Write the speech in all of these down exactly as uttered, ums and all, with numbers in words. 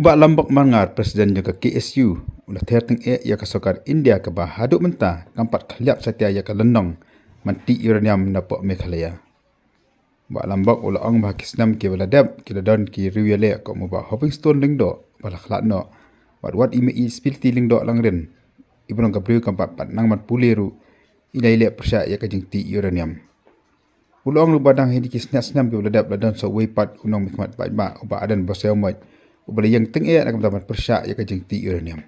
Bah Lambok Marngar, President jong ka K S U, u la ther tyngeh ïa ka sorkar India kaba haduh mynta kam pat khylliap satia ïa ka lynnong ban tih uranium napoh Meghalaya. Bah Lambok u la ong ba ha ki snem kiba la dep ki la don ki riew ïaleh kum u Bah Hopingstone Lyngdoh ba la khlad noh, bad wat i Mei Spility Lyngdoh Langrin, iba long ka briew kam pat, pat nang ban pule ruh, i la ïaleh pyrshah ïa ka jingtih uranium. U la ong ruh ba dang ha kine ki snem, snem kiba la dep la don sa uwei pat u nongmihkhmat paidbah u Bah Ardent Basaiawmoit uba la ïeng tyngeh na ka bynta ban pyrshah ïa ka jingtih uranium.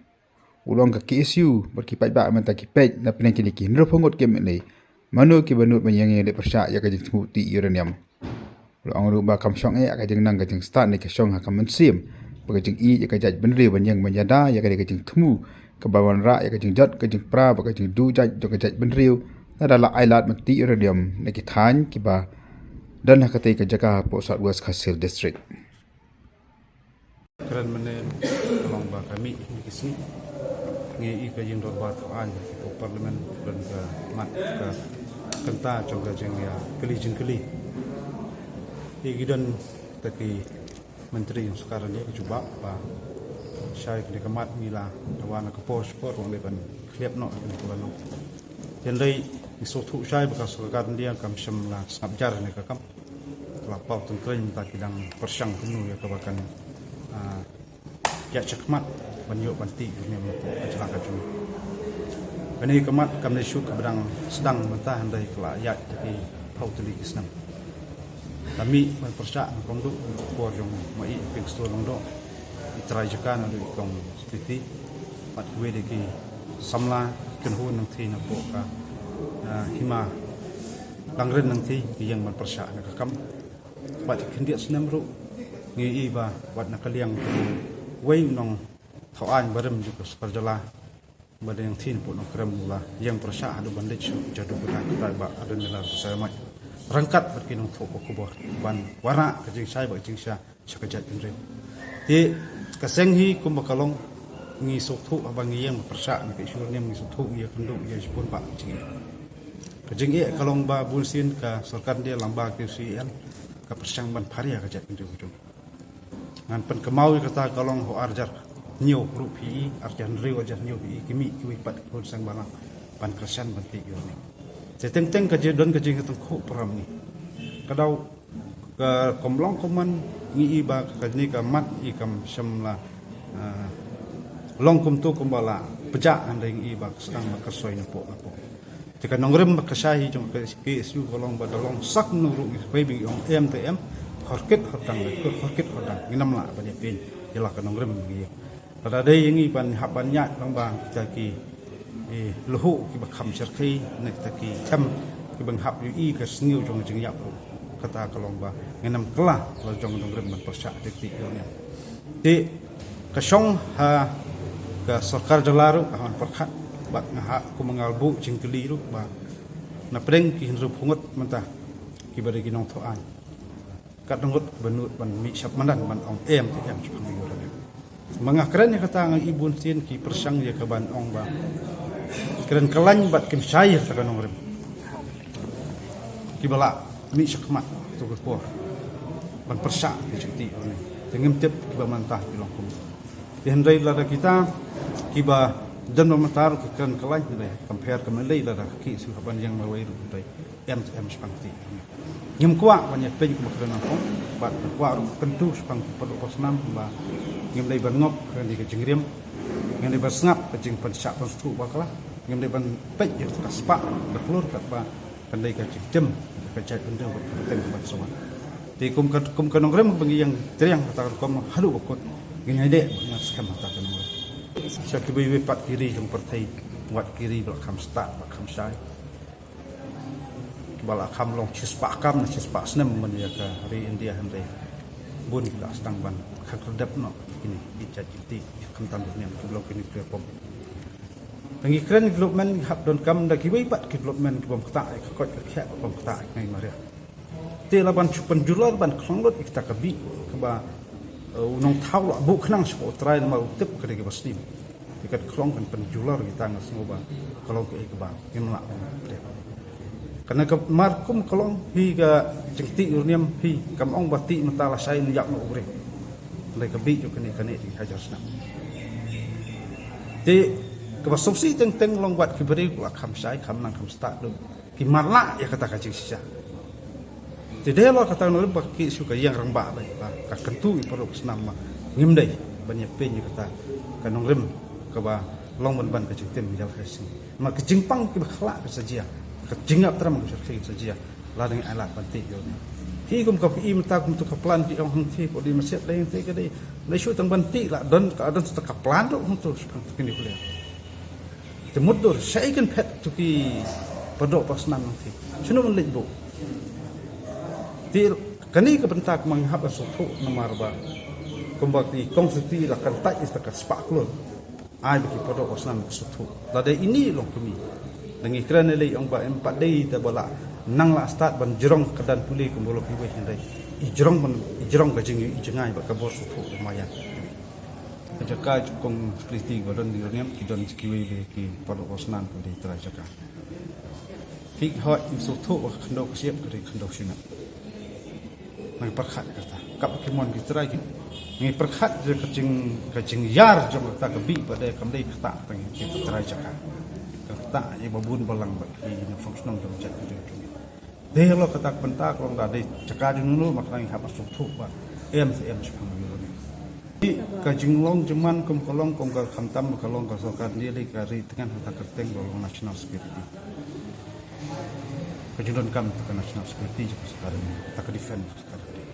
U la ong ka K S U bad ki paidbah mynta ki peit na pdeng kine ki hynriewphew ngut ki M L A, mano kiba nud ban ïeng ïaleh pyrshah ïa ka jingthmu tih uranium. U la ong ruh ba kam shong eh ka jingnang ka jingstad ne ka shong ha ka mynsiem bad ka jingïeit ïa ka jaitbynriew ban ïeng ban ïada ïa ka dei ka jingthmu kaba wanrah ïa ka jingjot ka jingpra bad ka jingduh jait jong ka jaitbynriew, lada la ailad ban tih uranium na ki thaiñ kiba don ha katei ka jaka hapoh South West Khasi Hills District. Kren mynne ka long ba ka mih hi ki sngi ngi ïohi ka ïing dorbar thaw aiñ hapoh Parliament, don ka mat ka kynta jong ka jingïakylli jingkylli. Ki don ta ki Myntri jong sorkar India ki jubab ba shai kane ka mat ngi la dawa na ka por shipor, wan dei ban khliap noh kane ka lynnong. Hynrei ngi sngewthuh shai ba ka sorkar India kam shym la sngap jar ne ka kam. Ka la paw tyngkreiñ mynta ki dang pyrshang kumno ïa kaba kan, ah, ïaid shakhmat ban ïoh ban tih uranium napoh ka jylla ka jong ngi. Kane ka mat kam dei shuh kaba dang sdang mynta, hynrei ka la ïaid da ki phew tylli ki snem. Ka mih ban pyrshah na kongduh por jong Mei Hopingstone Lyngdoh, i trai jaka naduh i kong Spiti, bad kiwei de ki samla kynhun nangthie napoh ka, ah, hima Langrin nangthie ki ïeng ban pyrshah na ka kam. Bad khyndiat snem ruh ngi ïohi ba wat na ka liang uwei u nongthaw aiñ barim jong ka sorkar jylla ba dei nangthie napoh Nongkrem u la ïeng pyrshah haduh ban leit sha Jaduh Kata, kata Bah Ardent Miller Basaiawmoit ryngkat bad ki nongthoh khubor ban wanrah ka jingshai bad ka jingshisha sha ka jaitbynriew. Te ka seng hi kumba ka long ngi sngewthuh haba ngi ïeng pyrshah na ka issue uranium, ngi sngewthuh ngi ïakynduh ïa shibun bah ka jingeh. Ka jingeh ka long ba bunsien ka sorkar India lyngba ka U C I L ka pyrshang ban pharia ka jaitbynriew ka jong ngi. Ngan pynkynmaw ïa kata ka long ha u ar hajar hynñiew ruh phi i, ar hajar hynriew, ar hajar hynñiew phi i, ki mih kiwei pat ki khun seng balang ban kyrshan ban tih uranium. Te teng teng ka jing, don ka jingtyngkhuh para ngi. Ka daw ka kum long kum man ngi ïohi ba kane ka mat i kam shym la, ah, long kumto kumba la pjah, hynrei ngi ïohi ba ka sdang ba ka soi napoh napoh. Te ka nongrim ba ka shai hi jong ka K S U ka long ba da long sak nong ruh ngi pei ba ngi ong em te em, hor kit hor dang, hor kit hor dang, ngin ym lah ban ïa pyn ïa la ka nongrim ngi. Lada dei ïa ngi ban hap ban ïaid lang ba kita ki, eh, lhuh kiba kham syrkhei ne kita ki them kiba hap ïohi ka sngew jong ka jingïap ruh, kata ka long ba ngin ym kylla la jong ka nongrim ban pyrshah ïa ka tih uranium. Te ka shong ha ka sorkar jylla ruh ka hap ban pyrkhat, bad nga hap kum nga la buh jingkylli ruh ba na pdeng ki hynriewphew ngut mynta kiba dei ki nongthoh aiñ, katno ngut ba nud ban mih shaphrang ban ong em te em shaphang ïa uranium. Ma nga kren ïa kata nga i bunsien ki pyrshang ïa ka ban ong ba kren kyllaiñ bad kim shai ïa ka nongrim. Kiba la mih shakhmat tu ka por ban pyrshah ki jingtih uranium. Te ngim tip kiba mynta ki long kum. Te hynrei lada kita kiba don ba mynta ruh ki kren kyllaiñ, hynrei compare ka mynlei lada ki shu hap ban ïeng marwei ruh hynrei em te em shaphang tih. Ngim kwah ban ïa pyn kum kren nangkong, bad kwah ruh kyntu shaphang ki paralok snam ba ngim dei ban ngop kane ka jingriam, ngim dei ban sngap ka jingpynshah pynsngewthuh bakla, ngim dei ban peit ïa ka spah ka khlur katba kan dei ka jingtim ka jaitbynriew bad ka bteng bad sawat. Te kum ka, kum ka nongrim ba ngi ïeng triang kata ka rukom haduh ba kut, ngin ïa dei ba ngan skhem kata ka nongrim. Sha kiwei pat ki ri jong pyrthei, wat ki ri ba la kham stad ba kham shai, ba la kham long shispah kam ne shispah snem ban ïa ka ri India, hynrei bun ki la sdang ban khan khyrdep noh kine ki jait ki tih, khamtam ki niam ki long kine ki pom. Te ngi kren development ngi hap donkam da kiwei pat ki development ki bym ktah ïa ka koit ka khiah, bym ktah ïa ka ngai mariang. Te la ban shu pynjulor ban khlong lut ïa kita ka bih kaba, eh, u nongthaw la buh khnang sha u trai namar u tip ka dei kaba sniew. Te kat khlong kan pynjulor kita nga sngew ba ka long kaei kaba ngim lah ban pynjulor. Kane ka mar kum ka long hi ka jingtih uranium hi kam ong ba tih mynta la shai un ïap noh u briew. Dei ka bih jong kane kane dei hajar snem. Te kaba sngewsih teng teng long wat ki briew ki la kham shai kham nang kham stad ruh ki marlah ïa kata ka jingshisha. Te dei halor kata ka nongrim ba ki shu ka ïeng rangbah ba ka kyntu ïa baroh ka snam ma ngim dei ban ïa pyn ïa kata ka nongrim kaba long ban ban ka jingtim ïa la ka sngi. Ma ka jingpang kiba khlak ka sa jia, ka jingïap tram ka sa jia. La dang ai lad ban tih ïa u ne. Hi kum ka phi mynta kum tu ka plan ki ong hangthie ko dei masiat dei hangthie ka dei. Dei shu tang ban tih la don ka don tu ka plan ruh hangtu shipang tu ki nuclear. Te mut dur sha i kan phet tu ki padoh pasnam hangthie. Shinu ban leit buh. Te kane ka bynta ka mang hap la sngewthuh namar ba kumba ki kong siti la kan tait ista ka spah klur. Ai ba ki padoh pasnam ki sngewthuh. Lada ini long kmie. Da ngi kren lei ong ba em pat dei te ba la nang la stad ban jrong ka dan pule kumba long kiwei hynrei. I jrong ban i jrong ka jing i jngai ba ka bor sngewthuh ba mayan. Ka jaka jukong security ba don di rniam ki don kiwei le ki padoh pasnam ki dei trai jaka. Ki hoi i sngewthuh ba ka khyndew ka siap ka dei khyndew shinat. Ngi pyrkhat ïa kata. Kap ki mon ki trai ki. Ngi pyrkhat ïa ka jing ka jingïar jong kata ka bih ba dei kam dei kata tang ki trai jaka. Kata ïa ba bun balang ba ki nongshong shnong jong jait ka jong jong. Dei lo kata ka bynta ka long da dei jaka jong nunu ma kata ngi hap sngewthuh ba em se em shipang ïa lo ne. Ka jinglong jingman kum ka long kum ka khamtam ka long ka sorkar ne dei ka ri tngan ha ka kyrteng ba long national security. Ka jingdonkam ka national security jong ka sorkar India, ka defense jong ka sorkar India.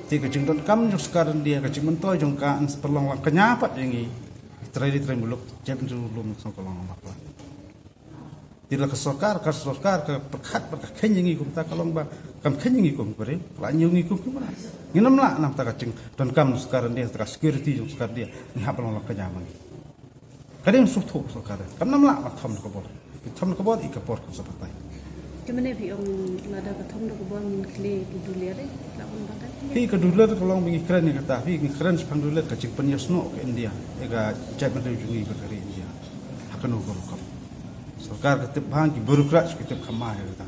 Te ka jingdonkam jong ka sorkar India, ka jingmyntoi jong ka, yn sa pynlong lang kñia pat ïa ngi. Trai ri trai muluk, jait bynriew lum song ka long bakla. Te la ka sorkar, ka sorkar ka pyrkhat bad ka kheiñ ïa ngi kumta ka long ba kam kheiñ ïa ngi kum ki briew, la ñiew ngi kum ki mrad. Ngin ym lah namar ka jingdonkam jong ka sorkar India, ka security jong ka sorkar India, ngi hap long lang kñia ma ngi. Ka dei sngewthuh sorkar. Kam nym lah ban thom da ka bor. Ki thom da ka bor i ka por kan sa batai. Te mynne phi ong lada ka thom da ka bor ngin khleh ki duler eh, lah ban batai. Phi ka duler ka long ba ngi kren ïa kata, phi ngi kren shaphang duler ka jingpynïasnoh ka India ïa ka jaitbynriew jong ngi bad ka ri India. Ha kano ka rukom. Sorkar ka tip bha, ki bureaucrats ki tip kham bha ïa kata.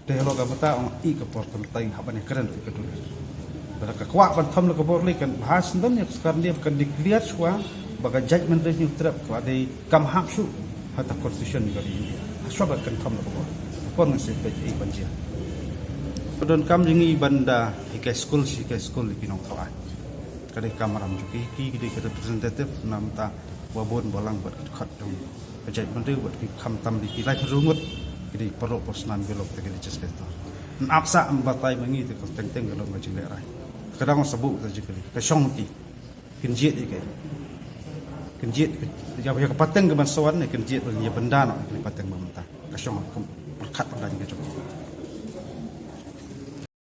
Te halor ka bynta ong i ka por ka bynta hap ban ïakren ruh ïa ka duler. Lada ka kwah ban thom da ka bor lei kan bha shen don ïa ka sorkar India ba kan declare shuwa ba ka jaitbynriew Hynñiewtrep ka la dei kam hap shuh ha ta constitution ka ri India. Ha shuwa ba kan thom da ka bor. Ka por ngan sa peit ei ban jia. Ka donkam jong ngi ban da hikai skul shi hikai skul ïa ki nongthoh aiñ. Ka dei ka kamram jong ki, ki dei ka representative na bynta ba bun balang bad ka dkhot jong ka jaitbynriew bad ki khamtam dei ki laiphew ngut ki dei paralok parsnam ki long te ki legislator. Yn ap sah yn batai ma ngi te ka teng teng ka long ka jinglehrai. Ka dang sa buh ka jingkylli ka shong ki. Kin jied ïa ka. Kin jied ïa ka pateng ka ban sa wan ne kin jied ban ïa bynda noh ïa ka pateng ba mynta. Ka shong ka pyrkhat pyrkhat ka jong ki.